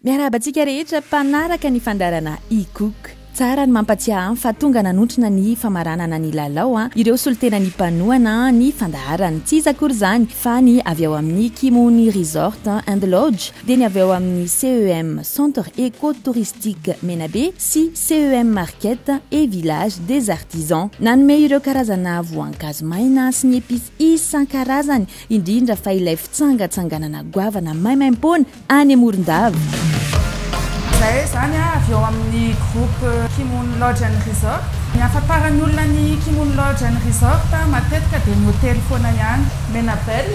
Miarahaba antsika rehetra mpanaraka ny fandaharana iCook. Tsara ny mampatsiahy fa tonga nanotrona ny famaranana ny lalao ireo solontenan'ny mpanohana ny fandaharana. Tsy iza akory izany fa ny avy ao amin'ny Kimony Resort and Lodge, dia ny avy ao amin'ny CEM Centre Eco Touristique Menabe sy CEM Market et Village des Artisans. Nanome ireo karazana voankazo maina sy ny epices isan-karazany, indrindra fa ilay fitsangatsanganana goavana maimaimpoana any Morondava. Izahay izany avy ao amin'ny groupe Kimony Lodge and Resort. Ny ahafantaran'ny olona ny Kimony Lodge and Resort matetika dia ny hotely foana ihany. Menabel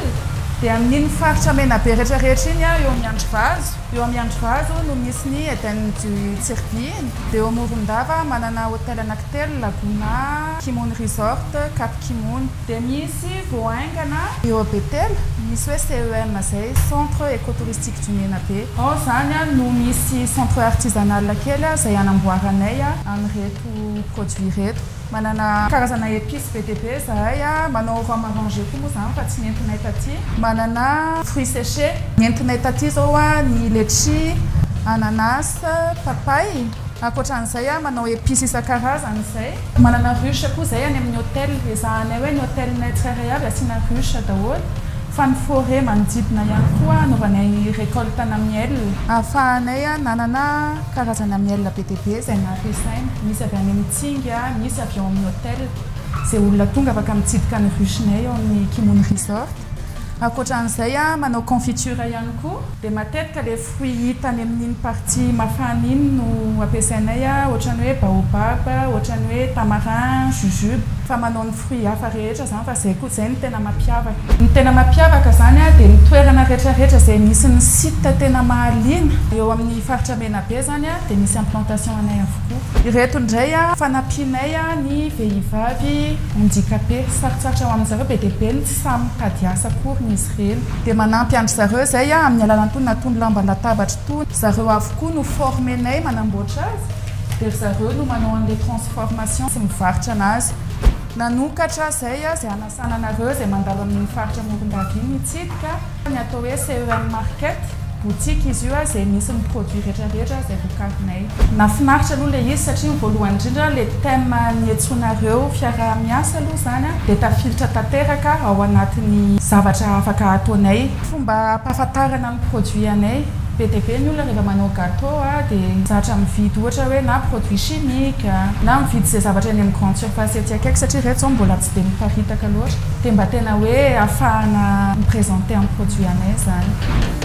dia amin'iny faritra Menabe rehetra rehetra iny eo Miandrivazo. Eo Miandrivazo no misy ny Eden du Tsiribihina. Dia eo Morondava manana hotel anankitelo, Laguna, Kimony Resort, Cap Kimony. Dia misy vao haingana eo Betela, misy hoe CEM izay, Centre Ecotouristique du Menabe. Ao izany no misy centre artisanal kely izay anamboaranay an'ireto produits ireto. Manana karazana épices be dia be izahay, manao rhum arrangé koa moa izany fa tsy nentinay taty. Manana fruits séchés, nentinay taty izao ny letchi, ananas, papaye. Ankoatran'izay, manao épices isan-karazany izay. Manana ruche koa izay any amin'ny hotel. Ezahanay hoe ny hotel-nay tsirairay avy asiana ruche daholo. Fa ny forêt manodidina ihany koa anaovanay récolte-na miel. Ahafahanay nanana karazana miel be dia be izay nampiasaina. Misy avy any amin'ny Tsingy, misy avy ao amin'ny hotel. Izay olona tonga afaka mitsidika ny ruche-nay ao amin'ny Kimony Resort. Ankoatran'izay, manao confiture ihany koa. Dia matetika ilay fruit hita any amin'iny partie mafana iny no ampiasainay, ohatran'ny hoe baobab, ohatran'ny hoe tamarin, jujube. Fa manao ny fruit hafa rehetra izany fa izay koa izay no tena mampiavaka. Ny tena mampiavaka izany dia ny toerana rehetra rehetra izay misy ny site tena mahaliana eo amin'ny faritra Menabe izany dia misy implantation anay avokoa. Ireto indray fanampianay ny vehivavy handicapé. Sarotsarotra ho amin-dry zareo be dia be ny tsy sahy mitady asa akory izy ireny. Dia manampy an-dry zareo izay amin'ny alalan'itony na itony lamba latabatra itony. Zareo avokoa no former-nay manamboatra azy dia ry zareo no manao an'ilay transformation sy mivarotra anazy. Nanokatra izay izay hanasana anareo izay mandalo amin'iny faritra Morondava iny hitsidika ny atao hoe CEM Market, boutique izy io izay misy ny produits rehetra rehetra izay vokarinay. Nahafinaritra aloha ilay izy satria ny voalohany indrindra ilay thème niantsoanareo fiaraha-miasa aloha izany dia tafilitra tanteraka ao anatin'ny zavatra afaka ataonay. Fomba ampahafantarana ny produit anay. Be dia be ny olona rehefa manao gâteau dia zatra mividy ohatra hoe na produit chimique na mividy izay zavatra eny amin'ny grande surface ety akaiky satria ireto izao mbola tsy dia miparitaka loatra. Dia mba tena hoe ahafahana mi-présenter ny produit anay izany.